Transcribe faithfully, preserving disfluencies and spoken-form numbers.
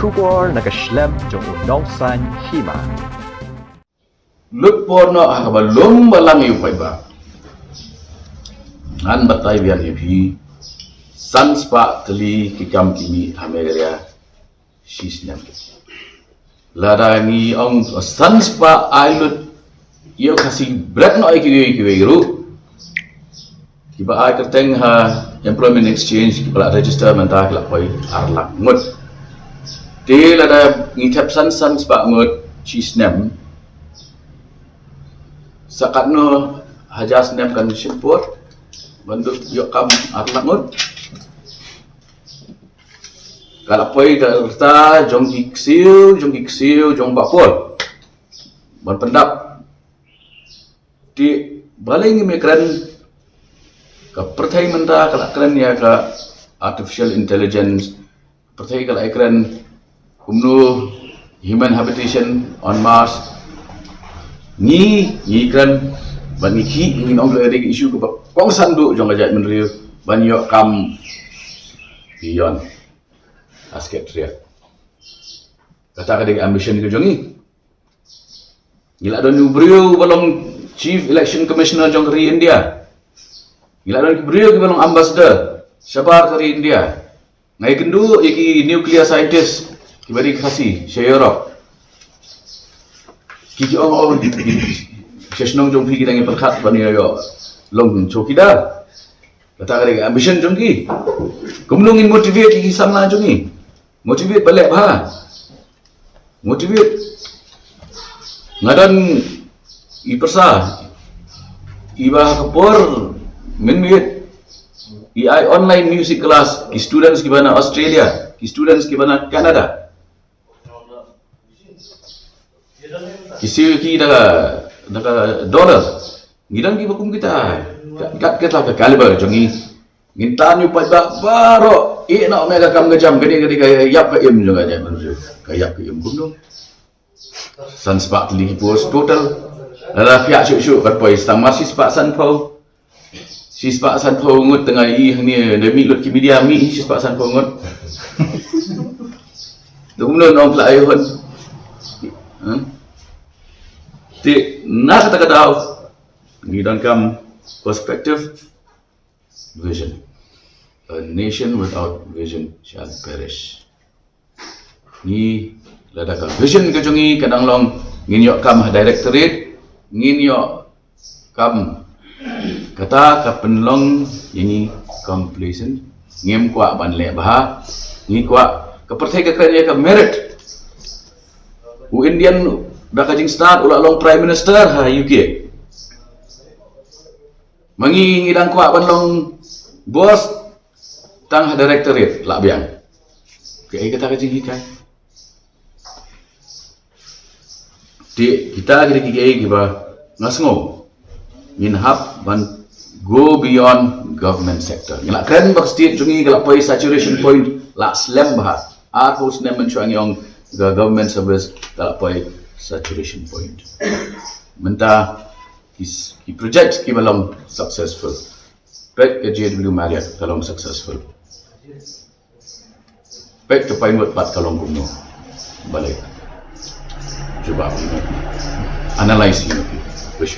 Khubor na ka shlem jong u Nongsaiñ Hima. Lut por noh ha kaba lum balang ïa u paidbah. Ngan batai biang ïa phi, san spah tylli ki kam ki mih ha Meghalaya shi snem. Lada ngi ong san spah ai lut ïa u Khasi bret noh ïa kiwei kiwei ruh. Kiba ai kyrteng ha employment exchange kiba la register mynta ki la poi ar lak ngut. Te lada ngi thep san san spah ngut shi snem, sa katno hajar snem kan shim por ban duh ïoh kam ar lak ngut. Ka la poi ka rta jong ki ksiew jong ki ksiew jong Bah Paul ban pyndap. Te balei ngim ïakren? Ka pyrthei mynta ka la kren ïa ka artificial intelligence. Pyrthei ka la ïakren kumno human habitation on Mars. Ngi ngi kren ban ngi ki ngi ong ka dei ka issue kaba kongsan duh jong ka jaitbynriew ban ïoh kam beyond asket riak. Kata ka dei ka ambition ka jong ngi. Ngi la don u briew ba long Chief Election Commissioner jong ka ri India. Ngi la don ki briew kiba long ambassador shabar ka ri India. Ngai kynduh ïa ki nuclear scientist kiba dei Khasi sha Europe. Ki ki ong ong sha shnong jong phi ki dang ïa pyrkhat ban ïa ïoh long chowkidar. Kata ka dei ka ambition jong ki. Kumno ngin motivate ïa ki samla jong ngi? Motivate ba leh bha. Motivate. Nga don i pyrsa iba ha ka por mynmiet i ai online music class ki students kiba na Australia, ki students kiba na Canada. Ki siew ki da ka da ka dollar. Ngi don kiba kum kita. Kat kata ka caliber jong ngi. Ngin tan ïa u paidbah baroh, ïeh noh me ka kam ka jam, ka dei ka dei ka ïap ka im jong ka jam, ka ïap ka im kumno. San spah tylli ki post total. Lada phi ïa shuh shuh kan poi tang mar shi spah sanphew. Shi spah sanphew ngut tang ïa hangne da mih lut ki media mih shi spah sanphew ngut. Tu kumno nong pla ai hon. Te na kata ka daw ngi donkam perspective. Vision. A nation without vision shall perish. Ngi lada ka vision ka jong ngi ka dang long ngin ïoh kam ha directorate, ngin ïoh kam kata ka pynlong ïa ngi complacent, ngim kwah ban leh bha, ngi kwah ka pyrthei ka kren ïa ka merit. U Indian da ka jingstad u la long prime minister ha U K. Ma ngi ngi dang kwah ban long boss tang ha directorate lah biang. Kaei kata ka jinghikai. Te kita ki dei kiei kiba nga sngew ngin hap ban go beyond government sector. Ngi la kren ba ka state jong ngi ka la poi saturation point, la slem bha. Arphew snem mynshuwa ngi ong ka government service ka la poi saturation point. Mynta ki, ki project kiba long successful. Peit ka J W Marriott ka long successful. Peit ka Pinewood pat ka long kumno. Balei? Jubab ïa ngi. Analyze ïa ngi. Wish